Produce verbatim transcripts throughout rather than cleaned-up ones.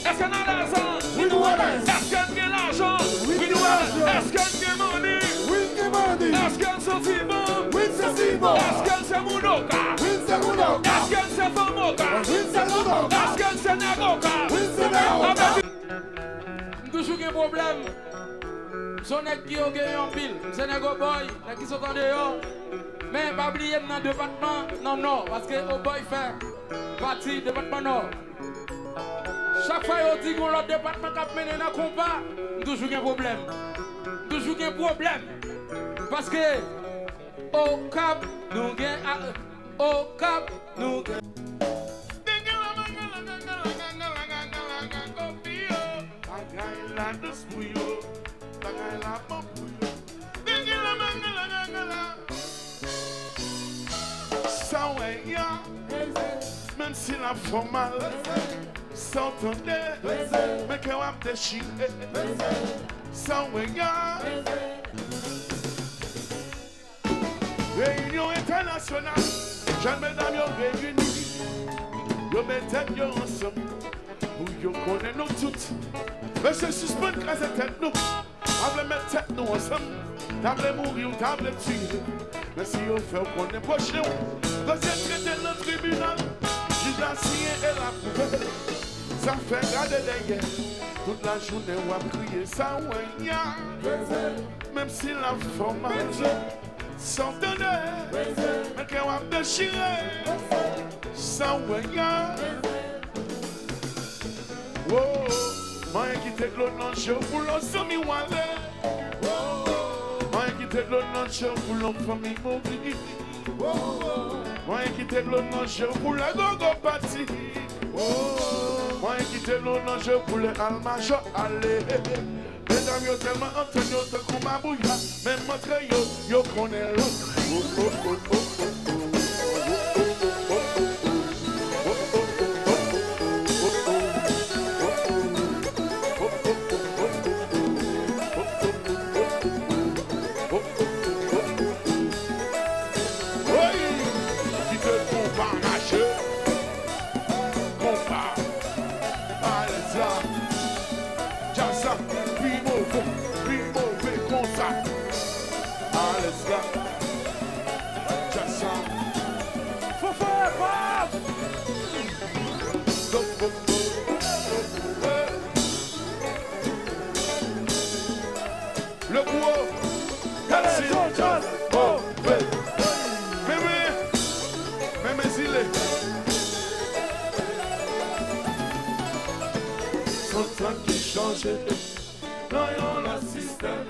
Èske n alèz? Wi, nou alèz. Èske n gen lajan? Wi, n gen lajan. Èske n gen money? Wi, n gen money. Èske n santi bon? Wi, n santi bon. Èske n se moun oka? Wi, n se moun oka. Èske n se fanm oka? Wi, n se fanm oka. Èske n se nèg oka? Wi, n se nèg oka. M toujou gen pwoblèm. M se yon nèg ki ogeye anpil. M se nèg Obòy, nèg ki sot andeyò. Men pa bliye m nan depatman nan Nò, paske Obòy fè pati depatman Nò. Chak fwa yo di gon lòt depatman k ap mennen nan konpa, m toujou gen pwoblèm. M toujou gen pwoblèm. Paske Okap, nou gen a-, Okap, nou gen. Bagay la dous pou yo, bagay la bon pou yo. Sa w wè a, menm si l ap fè w mal, sa w tande, men kè w ap dechire. Sa w wè a, reyinyon entènasyonal, jèn medam yo reyini, yo met tèt yo ansanm pou yo konnen nou tout. Mesye, sispann kraze tèt nou. Pa vle met tèt nou ansanm. Ta vle mouri, ou ta vle tiye. Men si yo fè w konnen pwochen w, dosye trete nan tribinal. Jij la siyen e l apwouve. Zafè gade dèyè. Tout lajounen w ap kriye sa w wè a. Menm si l ap fè w mal, sa w tande, men kè w ap dechire. Sa w wè a. Wo, manyen kite dlo nan je w pou lòt zanmi w ale. Wo, manyen kite dlo nan je w pou lòt fanmi mouri. Wo, manyen kite dlo nan je w pou lè gogo pati. Wo, manyen kite dlo nan je w pou lè almajò ale. Medam yo tèlman antann yo tankou mabouya, menm antre yo, yo konnen lòt. Woy! Kite konpa mache. Konpa. Alèz la. Djaz la pi move, pi move konsa. Alèz la. Djaz la. Fanfare paf! Go, go, go. Le gwo Kasil Jazz Move. Meme, meme zile. Son tan ki chanje nan yon lòt sistèm.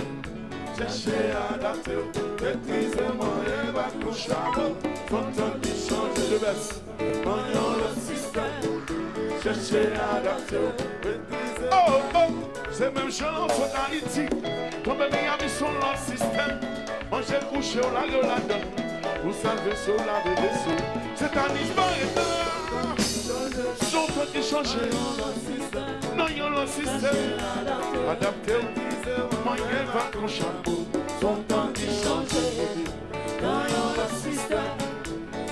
Chèche adapte w, metrize manyen bak ou chapo. Son tan ki chanje. The best. Nan yon lòt sistèm, chèche adapte w, metrize. Oh, oh, se menm jan l fèt Ayiti, tonbe Miami se yon lòt sistèm. Manje kouche w lage w ladan, ou sal veso w lave veso. Se tanis bareta, se yon tan ki chanje. Nan yon lòt sistèm, adapte w, manyen bak ou chapo. Se yon tan ki chanje. Nan yon lòt sistèm,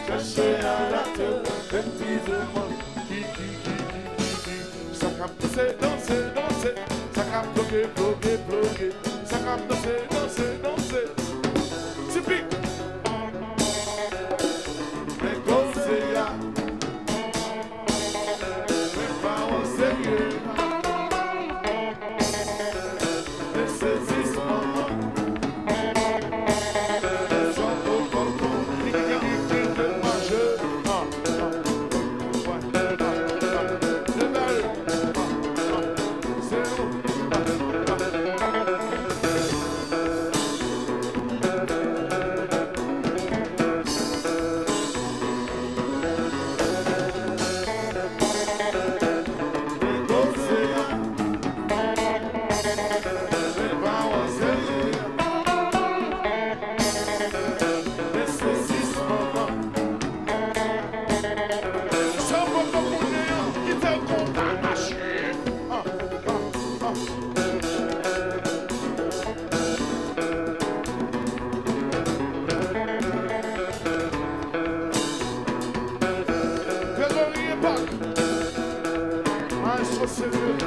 chèche adapte w, etizman. Ki, ki, ki, ki, ki, ki. Sa k ap danse, danse, danse. Sa k ap ploke, ploke, ploke. Sa k ap danse, danse, danse. Tipik. Men koze a. Men pawòl serye. Gregory Epoch. Maestro serye.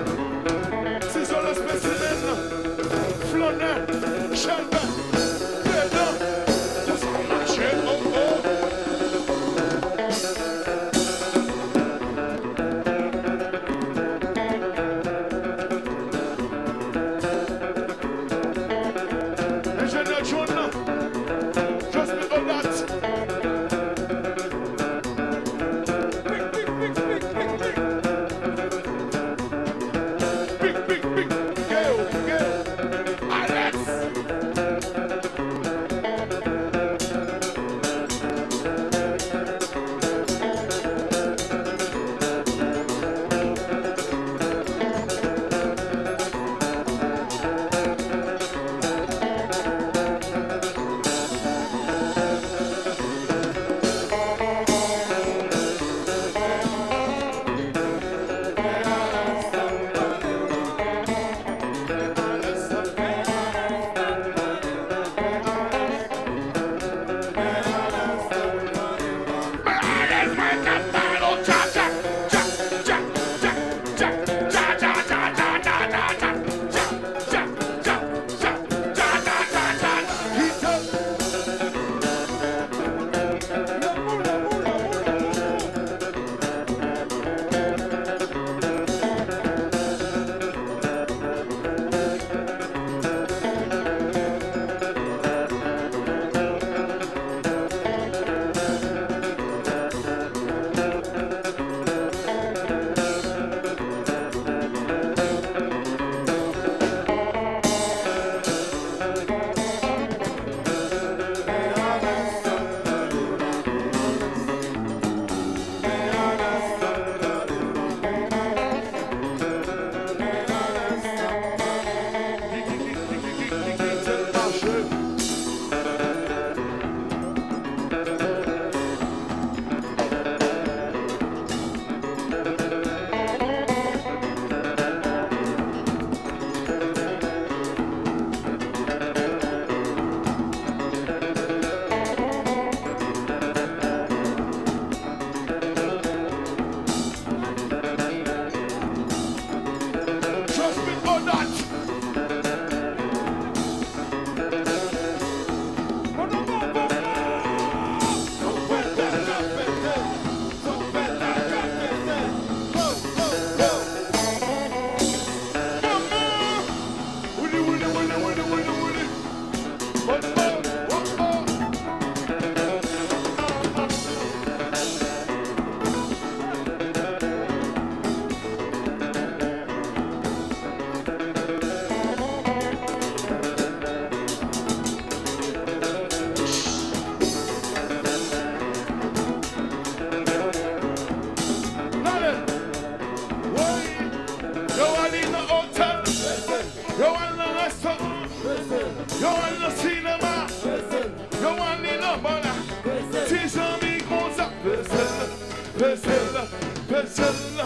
Peze l,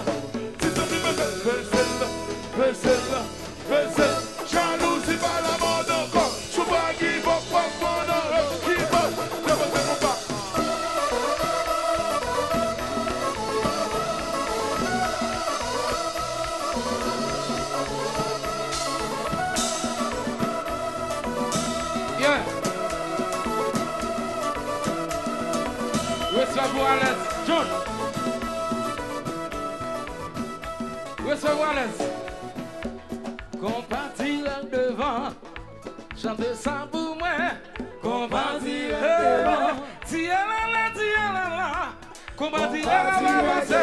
ti zanmi, peze l, peze l, peze l, peze l. Jalouzi pa lamòd ankò. Si w pa give up, w ap vann anrèv, give up. Leve tèt ou pa. Yeah. Respè pou Alèz. John. Respè pou Alèz. Konpa dirèk devan. Chante sa pou mwen. Konpa dirèk devan. Tiyalala, tiyalala. Konpa dirèk ap avanse.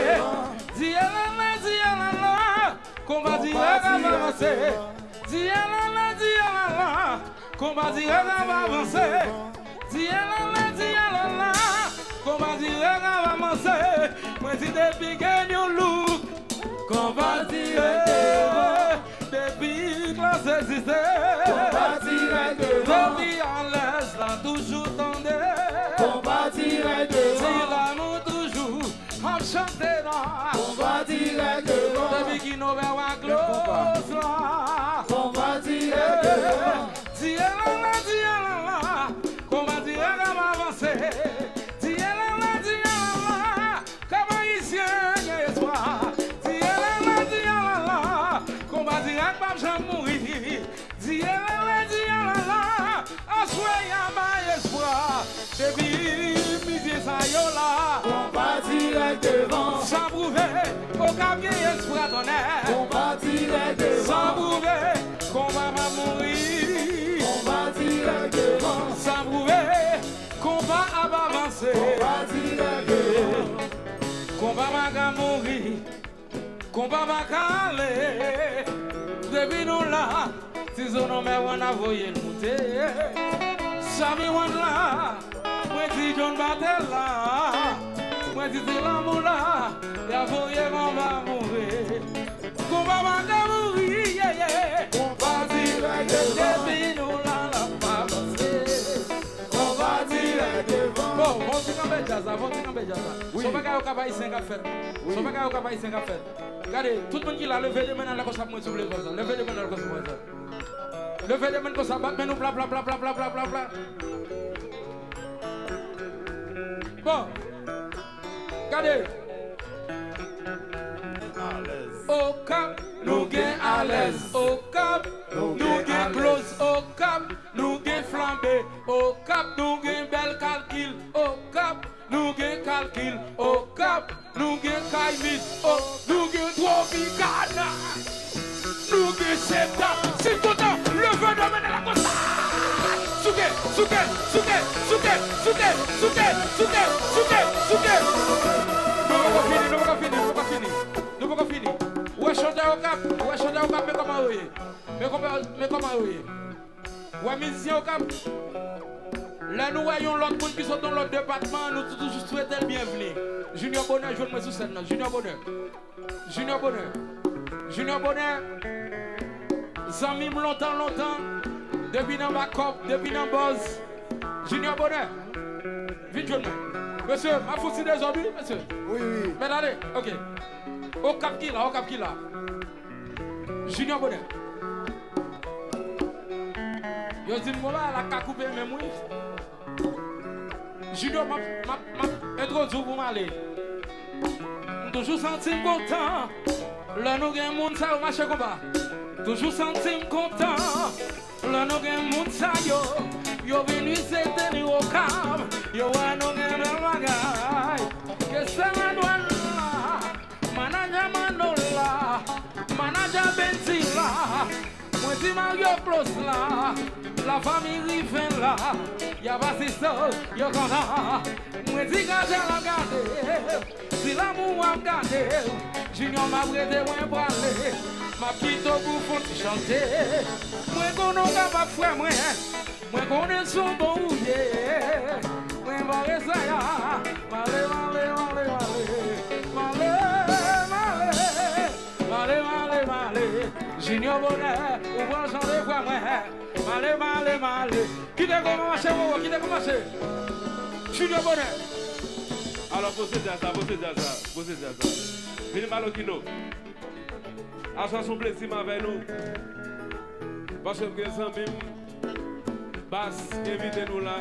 Tiyalala, tiyalala. Konpa dirèk ap avanse. Tiyalala, tiyalala. Konpa dirèk ap avanse. Tiyalala, tiyalala. Konpa dirèk ap avanse. Mwen di depi gen yon look. Konpa dirèk devan. Depi klas egziste. Konpa dirèk devan. Depi Alèz la toujou tande. Konpa dirèk devan. Ti lanmou toujou ap chante la. Konpa dirèk devan. Depi ki nouvè wa klos la. Konpa dirèk devan. Tiyalala, tiyalala. Konpa dirèk ap avanse. Tiyalala, tiyalala. Kòm ayisyen gen espwa. Tiyalala, tiyalala. Konpa dirèk p ap janm mouri. Tiyalala, tiyalala. Aswè y a bay espwa. Depi mizisyen sa yo la. Konpa dirèk devan. Sa pwouve Okap gen espwa tonnè. Konpa dirèk devan. Sa pwouve konpa p ap mouri. Konpa dirèk devan. Sa pwouve konpa ap avanse. Konpa dirèk devan. Konpa pa ka mouri. Konpa pa ka ale. Depi nou la, ti zo nou mè wan ap voye l moute. Sami wan la, mwen di John Batè la. Mwen di ti lanmou la, y a voye konpa mouri. Konpa pa ka mouri, yeah, yeah. Konpa dirèk devan. Depi nou la, l ap avanse. Konpa dirèk devan. Bon, fò n ti kanpe djaz la, fò n ti kanpe djaz la. Wi. Se yon bagay Okap ayisyen k ap fèt. Wi. Se yon bagay Okap ayisyen k ap fèt. Gade, tout moun ki la, leve de men n ale konsa pou mwen, souple, konsa. Leve de men n ale konsa pou mwen, sa. Leve de men konsa, bat men nou, pla, pla, pla. Bon. Gade. Alèz. Okap, nou gen Alèz. Okap, nou gen Kloz. Okap, nou gen Flanbe. Okap, nou gen Bèl Kalkil. Okap, nou gen Kalkil. Okap, nou gen Kaymis. O, nou gen Tropikana. Nou gen Septa. Si kontan, leve de men la konsa. Souke, souke, souke, souke, souke, souke, souke, souke, souke. Nou poko fini, nou poko fini, nou poko fini. Nou poko fini. Ou wè chantè Okap, ou wè chantè Okap, men kòman yo ye. Men kòman, men kòman yo ye. Ou wè mizisyen Okap. Lè nou wè yon lòt moun ki sot nan lòt depatman, nou tou- toujou swete l byenvni. Junior Bonheur jwenn mwen sou sèn nan. Junior Bonheur. Junior Bonheur. Junior Bonheur. Zanmi m lontan, lontan. Depi nan Bakòp, depi nan Bòz. Junior Bonheur. Vin jwenn mwen. Mesye, m ap fouti dezòd, wi, mesye. Wi, wi. Mèt ale. Ok. Okap ki la, Okap ki la. Junior Bonheur. Yo di m konba la ka koupe menm wi. Junior, m ap, m ap, m ap entwodui w pou m ale. M toujou santi m kontan lè nou gen moun sa yo mache konba. Toujou santi m kontan lè nou gen moun sa yo. Yo vin vizite nou Okap, yo wè nou gen bèl bagay. Ke sè Madwèn la, manadjè Manno la, manadjè Bendy la. Mwen di Mario Close la, lafanmi Riven la, y ap asiste, yo kontan. Mwen di gade l ap gade, di lanmou ap gade, Junior m ap rete mwen prale, m ap kite w pou fon ti chante. Mwen konnen w kapab frè mwen, mwen konnen s on bon ou ye. Mwen ba w respè a, m ale, m ale, m ale, m ale, m ale, m ale. M ale, m ale, m ale. Junior Bonheur, ou pral chante frè mwen. M ale, m ale, m ale. Kite kò mache, wowo, kite kò mache. Junior Bonheur. Alò, poze djaz la, poze djaz la, poze djaz la. Vini Malokino. Aswè se yon plezi m avè nou. Paske m gen zanmi m, Bas, envite nou la.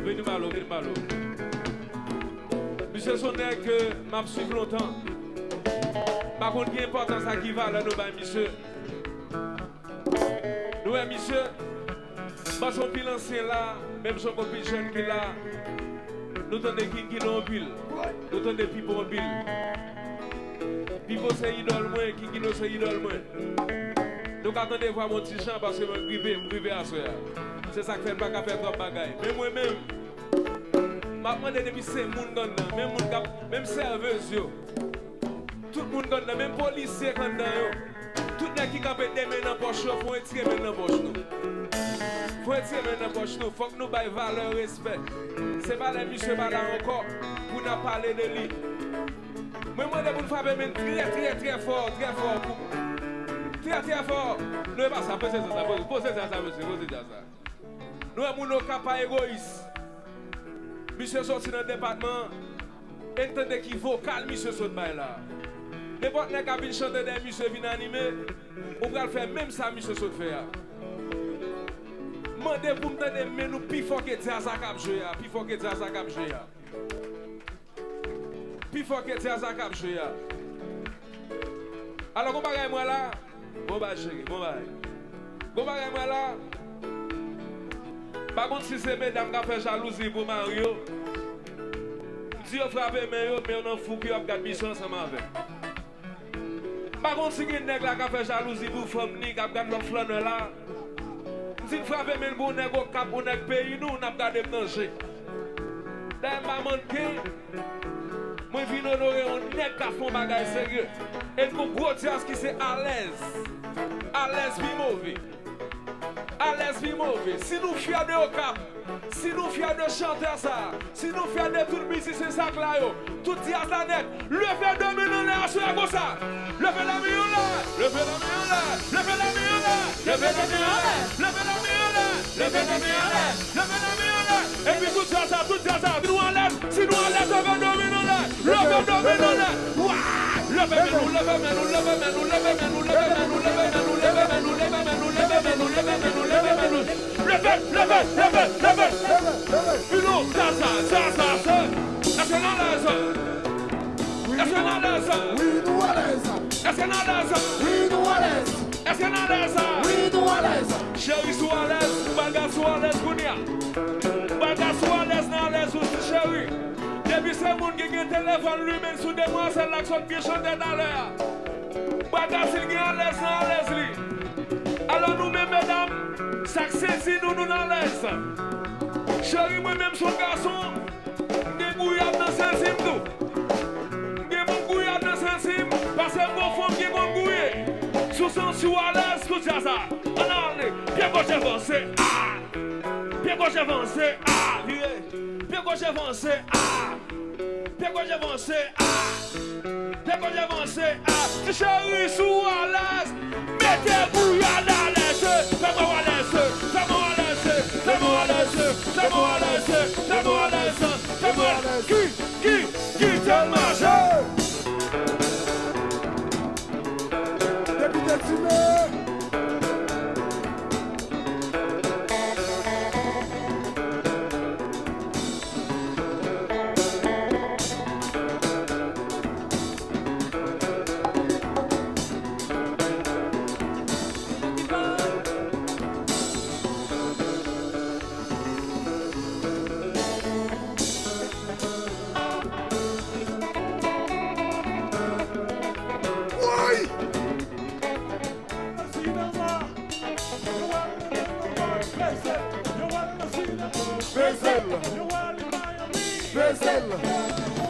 Vini Malo, vini Malo. Misye se yon nèg ke m ap swiv lontan. M pa konn ki enpòtans ak ki valè nou bay misye. Nou wè misye, m panse anpil ansyen la, menm jan gon pil jèn ki la, nou tande King Kino anpil, nou tande Pipo anpil. Pipo se idòl mwen, King Kino se idòl mwen. Nou ka tande vwa m yon ti jan paske mwen m rive, m rive aswè a. Se sa k fè n pa ka fè twòp bagay. Men mwen menm, m ap mande depi se moun k anndan, menm moun k ap, menm sèvez yo. Tout moun k anndan, menm polisye k anndan yo. Tout nèg ki kanpe de men nan pòch yo, fò n retire men nan pòch nou. Fò n retire men nan pòch nou. Fòk nou bay valè respè. Se pa lè misye pa la ankò pou n ap pale de li. Mwen mande pou n frape men trè, trè, trè fò, trè fò. Pou, trè, trè fò. Nou e pa sa, poze sa, sa, poze, poze sa, sa, mesye, poze sa, sa. Nou wè moun Okap pa egoyis. Misye soti nan depatman an, e n tande ki vokal misye sot bay la. Nenpòt nèg k ap vin chante dèyè misye vin anime, ou pral fè menm sa misye sot fè a. Mande pou m tande men nou pi fò ke djaz la k ap jwe a, pi fò ke djaz la k ap jwe a. Pi fò ke djaz la k ap jwe a. Alò, gon bagay m wè la. Bon bagay, cheri, bon bagay. Gon bagay m wè la. M pa konn si se medam k ap fè jalouzi pou mari yo. M di yo frape men yo, men yo nan fou ki yo ap gad misye ansanm avè m. M pa konn si gen nèg la k ap fè jalouzi pou fanm ni, k ap gad lòt flannè la. M di n frape men l pou yon nèg Okap, yon nèg peyi nou, n ap gade m nan je. Dayè m pa manke, mwen vin onore yon nèg k ap fè yon bagay serye. E n gon gwo djaz ki se Alèz. Alèz pi move. Alèz pi move. Si nou fyè de Okap, si nou fyè de chantè sa, si nou fyè de tout mizisyen sa k la yo, tout djaz la nèt, leve de men n anlè aswè a konsa. Leve de men yo anlè. Leve de men yo anlè. Leve de men yo anlè. Leve de men yo anlè. Leve de men yo anlè. Leve de men yo anlè. Leve de men yo anlè. Epi tout djaz la, tout djaz la. Si nou alèz, si nou alèz, leve de men nou anlè. Leve de men nou anlè. Wa! Leve men nou, leve men nou, leve men nou, leve men nou, leve men nou, leve men nou, leve men nou, leve men nou, leve men nou, leve men nou, leve men nou, leve men nou. Leve, leve, leve, leve. Vini, djaz la, djaz la, se. Èske n alèz? Èske n alèz? Wi, nou alèz. Èske n alèz? Wi, nou alèz. Èske n alèz? Wi, nou alèz. Cheri, si w alèz, m pral gad si w alèz kounye a. M pral gad si w alèz nan alèz ou, ti cheri. Depi se moun ki gen telefòn limen sou demwazèl la k sot byen chante talè a. M pral gad si l gen alèz nan alèz li. Alò nou menm medam, sa k sezi nou, nou nan alèz. Cheri, mwen menm se yon gason, m gen gouyad nan sezi m tou. M gen bon gouyad nan sezi m, paske m gon fanm ki konn gouye. Si w santi w alèz, tout djaz la. Ann ale. Pye goch avanse, a! Pye goch avanse, a! Vire. Pye goch avanse, a! Pye goch avanse, a! Pye goch avanse, a! Ti cheri, si w alèz, mete gouyad alèz. Fè mwen alèz, fè mwen alèz, fè mwen alèz, fè mwen alèz, fè mwen alèz, fè mwen alèz. Ki, ki, ki tèl mache? Depite Tine. Woy! Peze l. Peze l.